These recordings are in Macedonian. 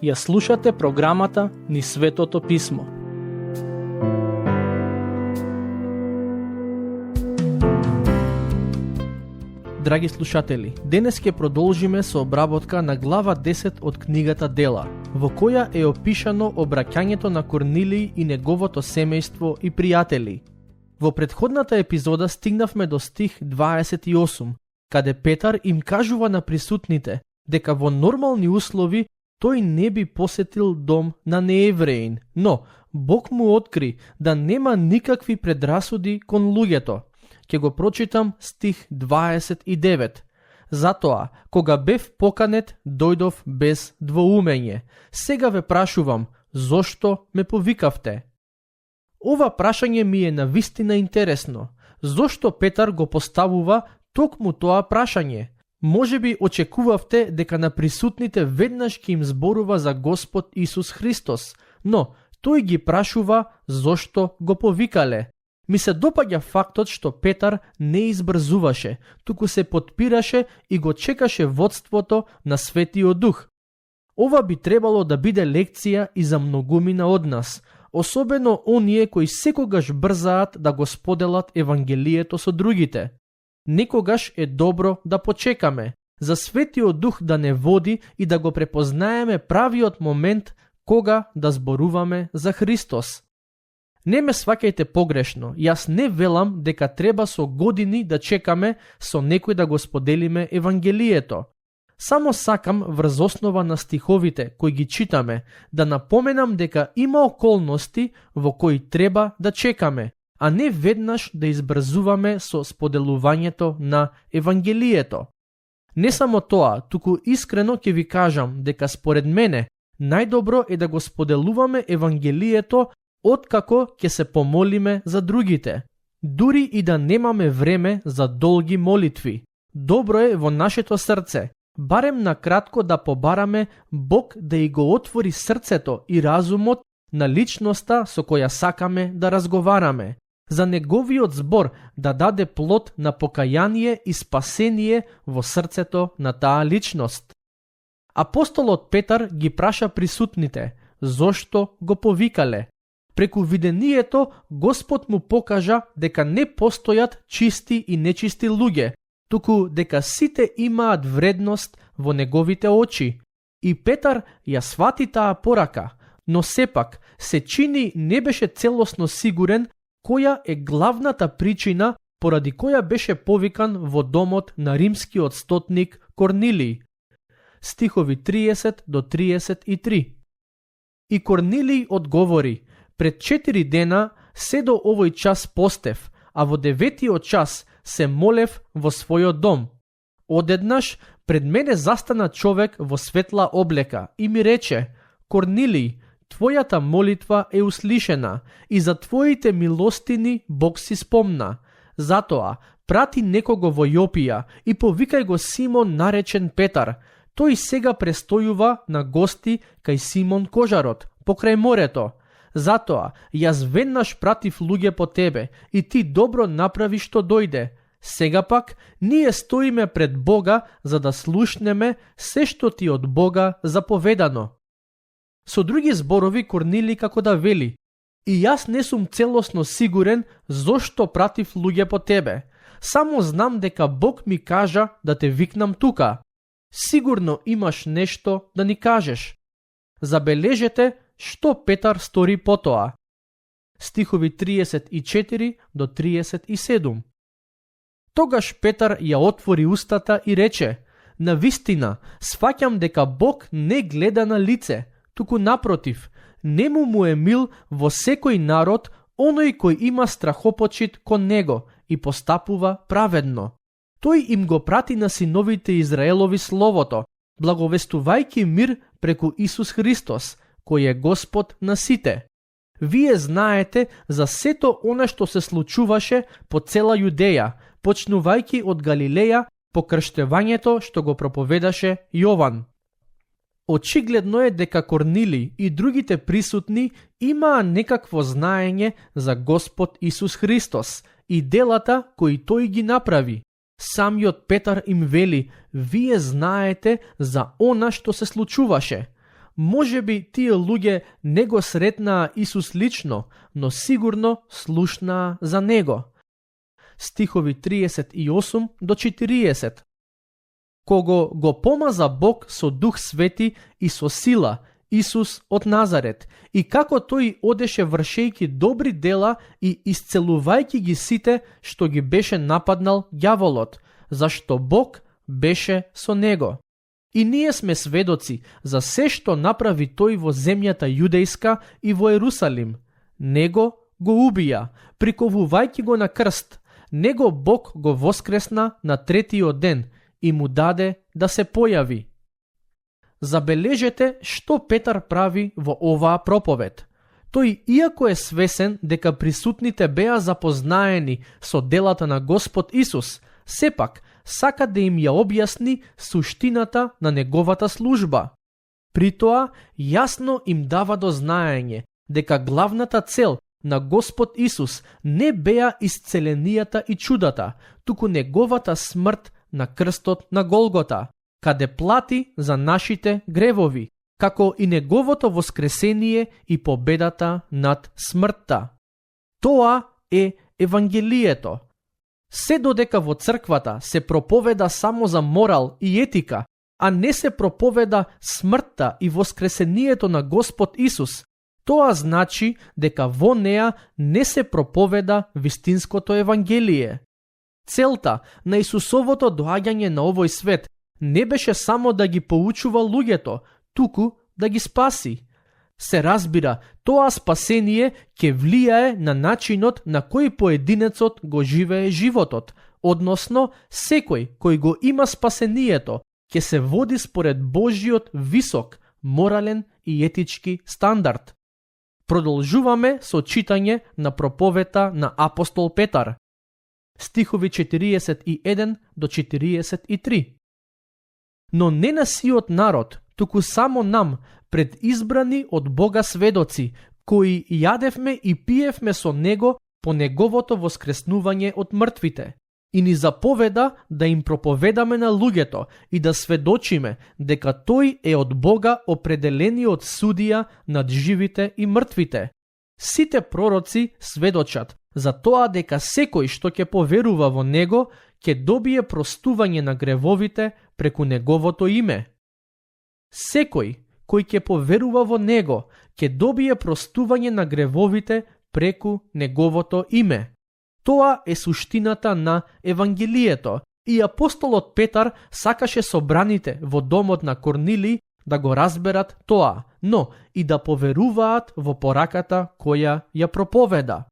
Ја слушате програмата Низ Светото Писмо. Драги слушатели, денес ќе продолжиме со обработка на глава 10 од книгата Дела, во која е опишано обраќањето на Корнилиј и неговото семејство и пријатели. Во претходната епизода стигнавме до стих 28, каде Петар им кажува на присутните дека во нормални услови тој не би посетил дом на неевреин, но Бог му откри да нема никакви предрасуди кон луѓето. Ќе го прочитам стих 29. Затоа, кога бев поканет, дојдов без двоумење. Сега ве прашувам, зошто ме повикавте? Ова прашање ми е навистина интересно. Зошто Петар го поставува токму тоа прашање? Можеби очекувавте дека на присутните веднаш ќе им зборува за Господ Исус Христос, но тој ги прашува зошто го повикале. Ми се допаѓа фактот што Петар не избрзуваше, туку се потпираше и го чекаше водството на Светиот Дух. Ова би требало да биде лекција и за многумина од нас, особено оние кои секогаш брзаат да го споделат Евангелието со другите. Некогаш е добро да почекаме, за Светиот Дух да не води и да го препознаеме правиот момент кога да зборуваме за Христос. Не ме сваќајте погрешно, јас не велам дека треба со години да чекаме со некој да го споделиме Евангелието. Само сакам врз основа на стиховите кои ги читаме да напоменам дека има околности во кои треба да чекаме, а не веднаш да избрзуваме со споделувањето на Евангелието. Не само тоа, туку искрено ќе ви кажам дека според мене најдобро е да го споделуваме Евангелието откако ќе се помолиме за другите. Дури и да немаме време за долги молитви. Добро е во нашето срце, барем на кратко да побараме Бог да и го отвори срцето и разумот на личноста со која сакаме да разговараме, за неговиот збор да даде плод на покаяние и спасение во срцето на таа личност. Апостолот Петар ги праша присутните, зошто го повикале? Преку видението Господ му покажа дека не постојат чисти и нечисти луѓе, туку дека сите имаат вредност во неговите очи. И Петар ја свати таа порака, но сепак се чини не беше целосно сигурен која е главната причина поради која беше повикан во домот на римскиот стотник Корнилиј. Стихови 30 до 33. И Корнилиј одговори: пред 4 дена се до овој час постев, а во 9-тиот час се молев во својот дом. Одеднаш пред мене застана човек во светла облека и ми рече: Корнилиј, твојата молитва е услишена и за твоите милостини Бог си спомна. Затоа прати некого во Јопија и повикај го Симон наречен Петар. Тој сега престојува на гости кај Симон Кожарот, покрај морето. Затоа јас веднаш пратив луѓе по тебе и ти добро направи што дојде. Сега пак ние стоиме пред Бога за да слушнеме се што ти од Бога заповедано. Со други зборови Корнилиј како да вели: и јас не сум целосно сигурен зошто пратив луѓе по тебе. Само знам дека Бог ми кажа да те викнам тука. Сигурно имаш нешто да ни кажеш. Забележете што Петар стори потоа. Стихови 34 до 37. Тогаш Петар ја отвори устата и рече: навистина, сваќам дека Бог не гледа на лице, туку напротив, нему му е мил во секој народ оној кој има страхопочит кон него и постапува праведно. Тој им го прати на синовите Израелови словото, благовестувајќи мир преку Исус Христос, кој е Господ на сите. Вие знаете за сето она што се случуваше по цела Јудеја, почнувајќи од Галилеја по крштевањето што го проповедаше Јован. Очигледно е дека Корнилиј и другите присутни имаа некакво знаење за Господ Исус Христос и делата кои тој ги направи. Самиот Петар им вели: вие знаете за она што се случуваше. Можеби тие луѓе не го сретнаа Исус лично, но сигурно слушнаа за него. Стихови 38 до 40. Кого го помаза Бог со Дух Свети и со сила, Исус од Назарет, и како тој одеше вршејќи добри дела и исцелувајќи ги сите што ги беше нападнал ѓаволот, зашто Бог беше со него. И ние сме сведоци за се што направи тој во земјата јудејска и во Ерусалим. Него го убија, приковувајќи го на крст. Него Бог го воскресна на третиот ден и му даде да се појави. Забележете што Петар прави во оваа проповед. Тој, иако е свесен дека присутните беа запознаени со делата на Господ Исус, сепак сака да им ја објасни суштината на неговата служба. При тоа, јасно им дава до знаење дека главната цел на Господ Исус не беа исцеленијата и чудата, туку неговата смрт на крстот на Голгота, каде плати за нашите гревови, како и неговото воскресение и победата над смртта. Тоа е Евангелието. Се додека во црквата се проповеда само за морал и етика, а не се проповеда смртта и воскресението на Господ Исус, тоа значи дека во неа не се проповеда вистинското Евангелие. Целта на Исусовото доаѓање на овој свет не беше само да ги поучува луѓето, туку да ги спаси. Се разбира, тоа спасение ќе влијае на начинот на кој поединецот го живее животот, односно секој кој го има спасението ќе се води според Божиот висок, морален и етички стандард. Продолжуваме со читање на проповета на апостол Петар. Стихови 41 до 43. Но не на сиот народ, туку само нам, предизбрани од Бога сведоци, кои јадевме и пиевме со него по неговото воскреснување од мртвите, и ни заповеда да им проповедаме на луѓето и да сведочиме дека тој е од Бога определениот судија над живите и мртвите. Сите пророци сведочат за тоа дека секој што ќе поверува во него ќе добие простување на гревовите преку неговото име. Секој кој ќе поверува во него ќе добие простување на гревовите преку неговото име. Тоа е суштината на Евангелието и апостолот Петар сакаше собраните во домот на Корнилиј да го разберат тоа, но и да поверуваат во пораката која ја проповеда.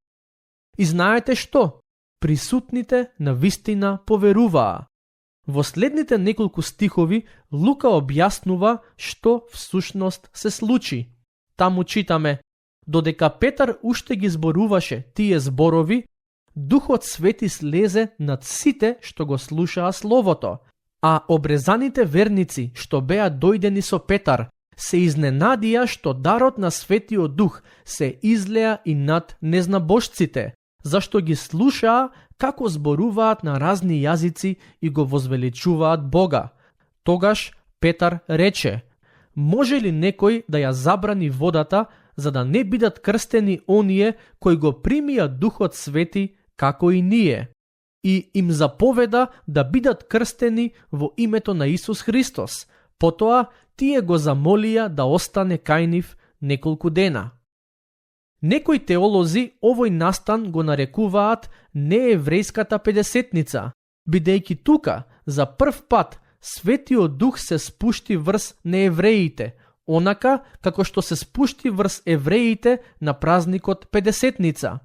И знаете што? Присутните на вистина поверуваа. Во следните неколку стихови Лука објаснува што всушност се случи. Таму читаме: додека Петар уште ги зборуваше тие зборови, Духот Свети слезе над сите што го слушаа словото, а обрезаните верници што беа дојдени со Петар се изненадија што дарот на Светиот Дух се излеа и над незнабожците, зашто ги слушаа како зборуваат на разни јазици и го возвеличуваат Бога. Тогаш Петар рече: може ли некој да ја забрани водата, за да не бидат крстени оние кои го примија Духот Свети како и ние? И им заповеда да бидат крстени во името на Исус Христос. Потоа тие го замолија да остане кај нив неколку дена. Некои теолози овој настан го нарекуваат нееврејската педесетница, бидејќи тука за прв пат Светиот Дух се спушти врз неевреите, онака како што се спушти врз евреите на празникот Педесетница.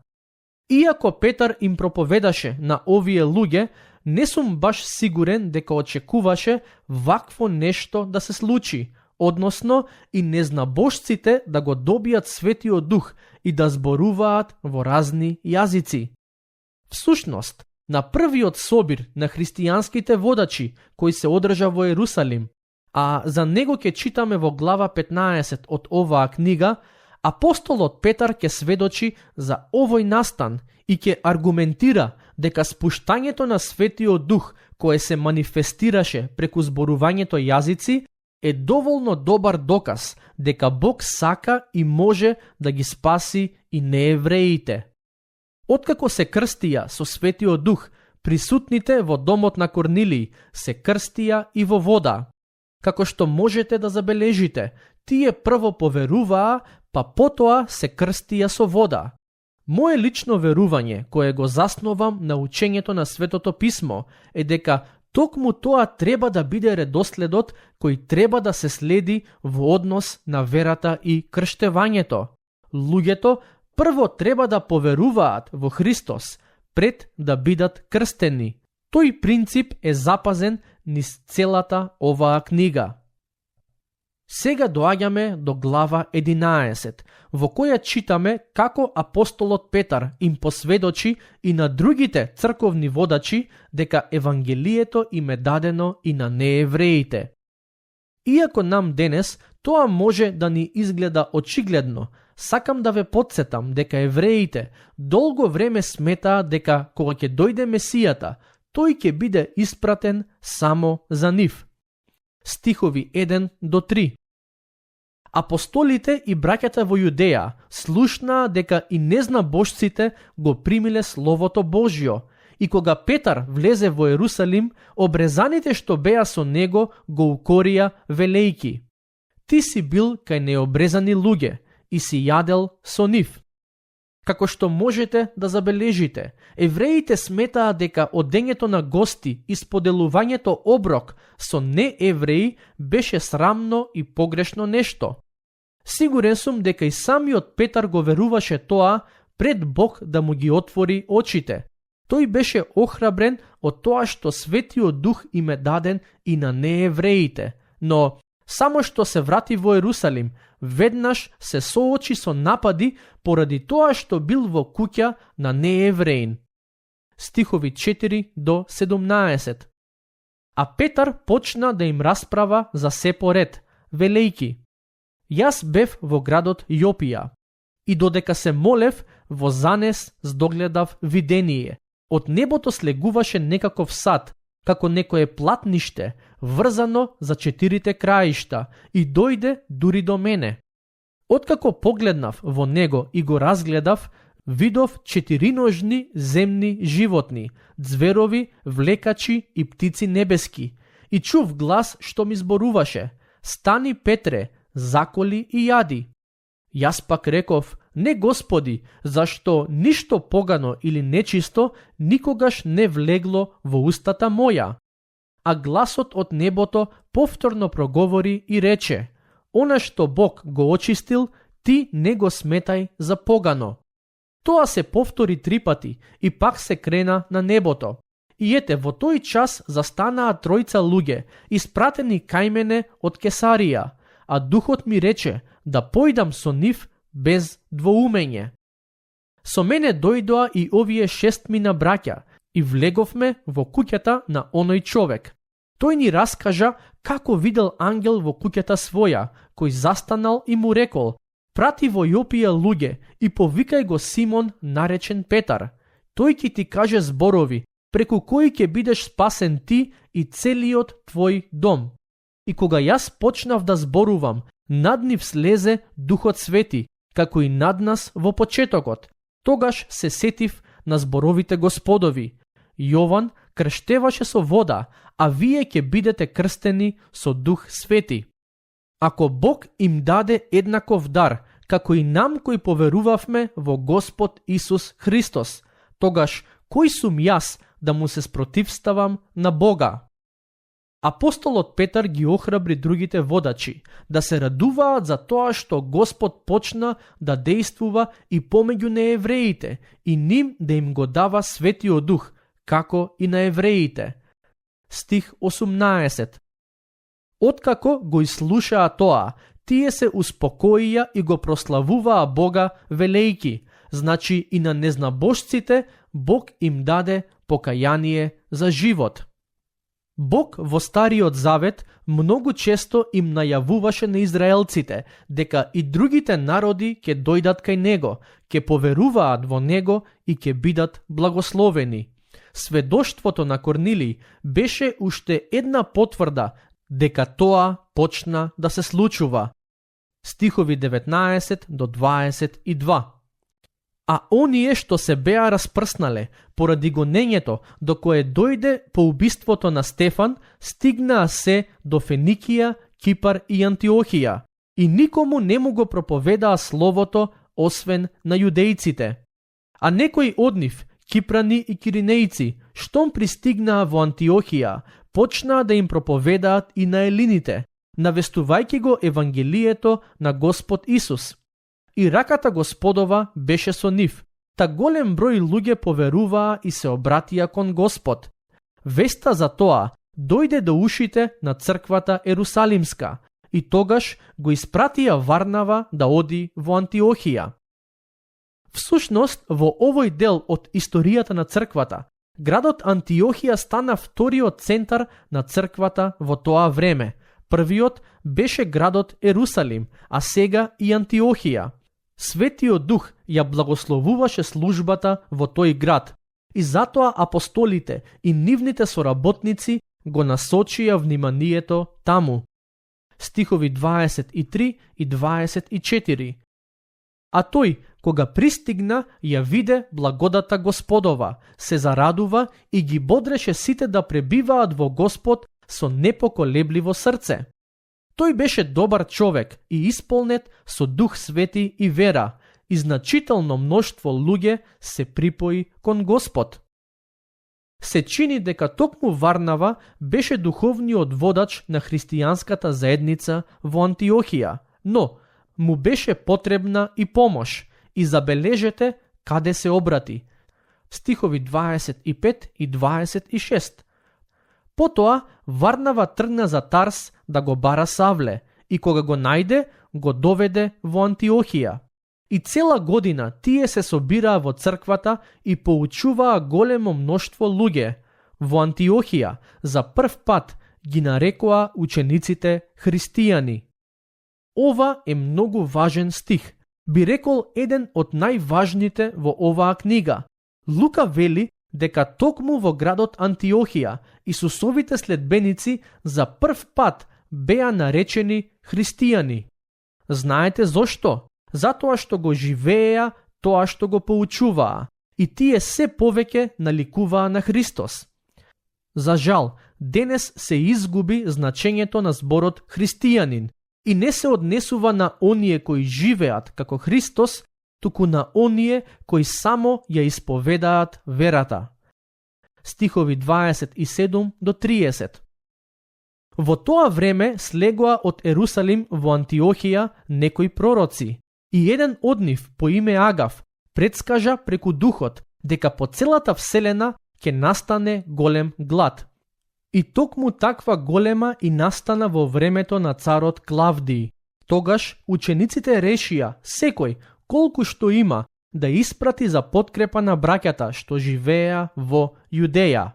Иако Петар им проповедаше на овие луѓе, не сум баш сигурен дека очекуваше вакво нешто да се случи, односно и незнабожците да го добијат Светиот Дух и да зборуваат во разни јазици. Всушност, на првиот собир на христијанските водачи кој се одржа во Ерусалим, а за него ќе читаме во глава 15 од оваа книга, апостолот Петар ќе сведочи за овој настан и ќе аргументира дека спуштањето на Светиот Дух, кое се манифестираше преку зборувањето јазици, е доволно добар доказ дека Бог сака и може да ги спаси и неевреите. Откако се крстија со Светиот Дух, присутните во домот на Корнилиј се крстија и во вода. Како што можете да забележите, тие прво поверуваа, па потоа се крстија со вода. Мое лично верување, кое го заснувам на учењето на Светото Писмо, е дека токму тоа треба да биде редоследот кој треба да се следи во однос на верата и крштевањето. Луѓето прво треба да поверуваат во Христос пред да бидат крстени. Тој принцип е запазен низ целата оваа книга. Сега доаѓаме до глава 11, во која читаме како апостолот Петар им посведочи и на другите црковни водачи дека Евангелието им е дадено и на неевреите. Иако нам денес тоа може да ни изгледа очигледно, сакам да ве потсетам дека евреите долго време сметаа дека кога ќе дојде Месијата, тој ќе биде испратен само за нив. Стихови 1 до 3. Апостолите и браќата во Јудеја слушнаа дека и незнабожците го примиле Словото Божјо, и кога Петар влезе во Ерусалим, обрезаните што беа со него го укорија велејки: Ти си бил кај необрезани луѓе и си јадел со нив. Како што можете да забележите, евреите сметаа дека одењето на гости и споделувањето оброк со неевреи беше срамно и погрешно нешто. Сигурен сум дека и самиот Петар го веруваше тоа пред Бог да му ги отвори очите. Тој беше охрабрен од тоа што Светиот Дух им е даден и на неевреите, но само што се врати во Ерусалим, веднаш се соочи со напади поради тоа што бил во куќа на неевреин. Стихови 4 до 17. А Петар почна да им расправа за се поред, велејки: Јас бев во градот Јопија и додека се молев, во занес здогледав видение. Од небото слегуваше некаков сад, како некое платниште, врзано за 4 краишта, и дојде дури до мене. Откако погледнав во него и го разгледав, видов 4ножни земни животни, ѕверови, влекачи и птици небески, и чув глас што ми зборуваше: Стани, Петре, заколи и јади. Јас пак реков: Не, Господи, зашто ништо погано или нечисто никогаш не влегло во устата моја. А гласот од небото повторно проговори и рече: Она што Бог го очистил, ти не го сметај за погано. Тоа се повтори 3 пати и пак се крена на небото. И ете, во тој час застанаа 3 луѓе, испратени кај мене од Кесарија, а Духот ми рече да појдам со нив без двоумење. Со мене дојдоа и овие 6 браќа и влеговме во куќата на оној човек. Тој ни раскажа како видел ангел во куќата своја, кој застанал и му рекол: Прати во Јопија луѓе и повикај го Симон, наречен Петар. Тој ќе ти каже зборови, преку кои ќе бидеш спасен ти и целиот твој дом. И кога јас почнав да зборувам, над нив слезе Духот Свети, како и над нас во почетокот. Тогаш се сетив на зборовите Господови: Јован крштеваше со вода, а вие ќе бидете крстени со Дух Свети. Ако Бог им даде еднаков дар, како и нам кои поверувавме во Господ Исус Христос, тогаш кој сум јас да му се спротивставам на Бога? Апостолот Петар ги охрабри другите водачи да се радуваат за тоа што Господ почна да действува и помеѓу неевреите и ним да им го дава Светиот Дух, како и на евреите. Стих 18. Откако го изслушаа тоа, тие се успокоија и го прославуваа Бога велејки, значи и на незнабожците Бог им даде покаяние за живот. Бог во Стариот Завет многу често им најавуваше на израелците дека и другите народи ќе дојдат кај Него, ќе поверуваат во Него и ќе бидат благословени. сведоштвото на Корнилиј беше уште една потврда дека тоа почна да се случува. Стихови 19 до 22. А оние што се беа распрснале поради гонењето до кое дојде по убиството на Стефан, стигнаа се до Феникија, Кипар и Антиохија, и никому не му го проповедаа словото освен на јудејците. А некои од нив, кипрани и киринејци, штом пристигнаа во Антиохија, почнаа да им проповедаат и на елините, навестувајќи го Евангелието на Господ Исус. И раката Господова беше со нив, та голем број луѓе поверуваа и се обратија кон Господ. Веста за тоа дојде до ушите на црквата Ерусалимска, и тогаш го испратија Варнава да оди во Антиохија. Всушност, во овој дел од историјата на црквата, градот Антиохија стана вториот центар на црквата во тоа време. Првиот беше градот Ерусалим, а сега и Антиохија. Светиот Дух ја благословуваше службата во тој град, и затоа апостолите и нивните соработници го насочија вниманието таму. Стихови 23 и 24. А тој, кога пристигна, ја виде благодата Господова, се зарадува и ги бодреше сите да пребиваат во Господ со непоколебливо срце. Тој беше добар човек и исполнет со Дух Свети и вера, и значително мноштво луѓе се припои кон Господ. Се чини дека токму Варнава беше духовниот водач на христијанската заедница во Антиохија, но му беше потребна и помош, и забележете каде се обрати. Стихови 25 и 26. Потоа Варнава тргна за Тарс да го бара Савле, и кога го најде, го доведе во Антиохија. И цела година тие се собираа во црквата и поучуваа големо мноштво луѓе. Во Антиохија за прв пат ги нарекоа учениците христијани. Ова е многу важен стих. Би рекол еден од најважните во оваа книга. Лука вели дека токму во градот Антиохија Исусовите следбеници за прв пат беа наречени христијани. Знаете зошто? Затоа што го живееа тоа што го поучуваа, и тие се повеќе наликуваа на Христос. За жал, денес се изгуби значењето на зборот христијанин и не се однесува на оние кои живеат како Христос, туку на оние кои само ја исповедаат верата. Стихови 27 до 30. Во тоа време слегоа од Ерусалим во Антиохија некои пророци, и еден од нив по име Агав предскажа преку духот дека по целата вселена ќе настане голем глад. И токму таква голема и настана во времето на царот Клавдиј. Тогаш учениците решија секој колку што има да испрати за подкрепа на браќата што живееа во Јудеја.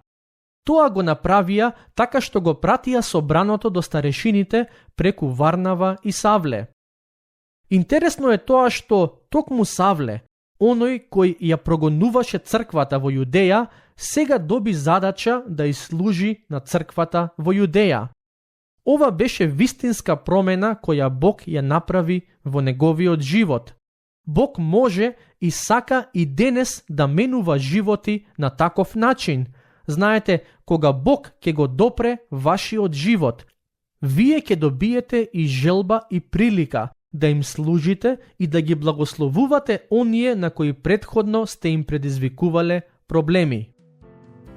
Тоа го направија така што го пратија собраното до старешините преку Варнава и Савле. Интересно е тоа што токму Савле, оној кој ја прогонуваше црквата во Јудеја, сега доби задача да изслужи на црквата во Јудеја. Ова беше вистинска промена која Бог ја направи во неговиот живот. Бог може и сака и денес да менува животи на таков начин. Знаете, кога Бог ќе го допре вашиот живот, вие ќе добиете и желба и прилика да им служите и да ги благословувате оние на кои претходно сте им предизвикувале проблеми.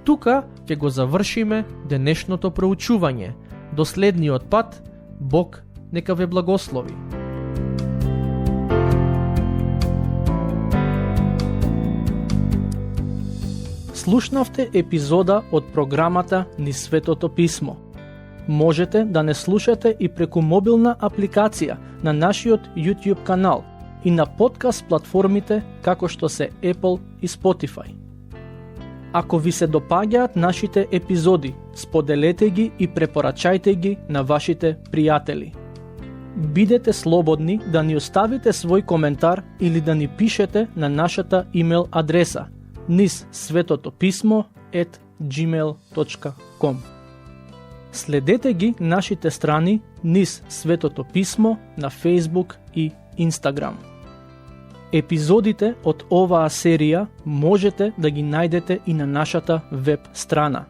Тука ќе го завршиме денешното проучување. До следниот пат, Бог нека ве благослови. Слушнавте епизода од програмата Низ Светото Писмо. Можете да не слушате и преку мобилна апликација на нашиот YouTube канал и на подкаст платформите како што се Apple и Spotify. Ако ви се допаѓаат нашите епизоди, споделете ги и препорачајте ги на вашите пријатели. Бидете слободни да ни оставите свој коментар или да ни пишете на нашата имейл адреса niz svetotopисmo podcast@gmail.com. Следете ги нашите страни низ Светото писмо на Facebook и Instagram. Епизодите од оваа серија можете да ги најдете и на нашата веб страна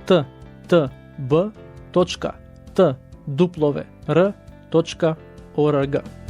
ttb.twr.org.